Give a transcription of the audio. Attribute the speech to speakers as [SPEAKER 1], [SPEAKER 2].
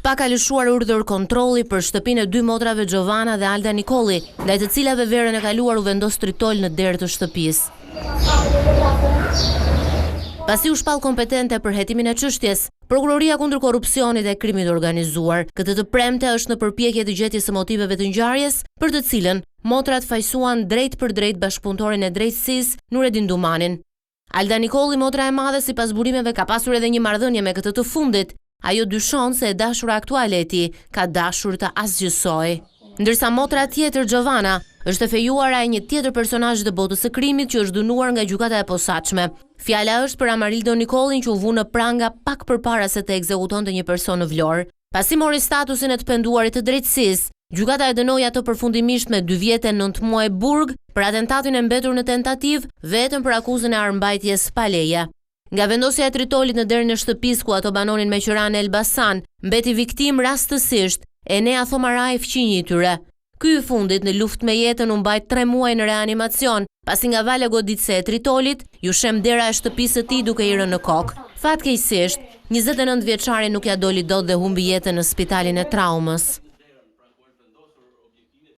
[SPEAKER 1] SPAK ka lëshuar urdhër kontrolli për shtëpinë e dy motrave Xhovana dhe Alda Nikolli, ndaj të cilave verën e kaluar u vendos tritol në derë të shtëpisë. Pasi u shpall kompetente për hetimin e çështjes, Prokuroria kundër Korrupsionit e Krimit të Organizuar, këtë të premte është në përpjekje të gjetjes së motiveve të ngjarjes, për të cilën, motrat fajësuan drejtpërdrejt bashkëpunëtorin e drejtësisë, Nuredin Dumanin. Alda Nikolli, motra e madhe, sipas burimeve ka pasur edhe një marrëdhënie me këtë të fundit. Ajo dyshon se e dashura aktuale e tij ka dashur ta asgjësojë. Ndërsa motra tjetër, Xhovana, është e fejuara e një tjetër personazhi të botës së krimit që është dënuar nga Gjykata e Posaçme. Fjala është për Amarildo Nikollin që u vu në pranga pak përpara se të ekzekutonte një person në Vlorë. Pasi mori statusin e të penduarit të drejtësisë, gjykata e dënoi atë përfundimisht me dy vjet e nëntë muaj burg për atentatin e mbetur në tentativë, vetëm për akuzën e armëmbajtjes pa leje. Nga vendosja e tritolit në derën e shtëpisë ku ato banonin me qira në Elbasan, mbeti viktimë rastësisht Enea Thomaraj, fqinji i tyre. Ky i fundit në luftë me jetën u mbajt tre muaj në reanimacion, pasi nga vala goditëse e tritolit, iu shemb dera e shtëpisë së tij duke i rënë në kokë. Fatkeqësisht, 29 vjeçari nuk ia doli dot dhe humbi jetën në spitalin e traumës.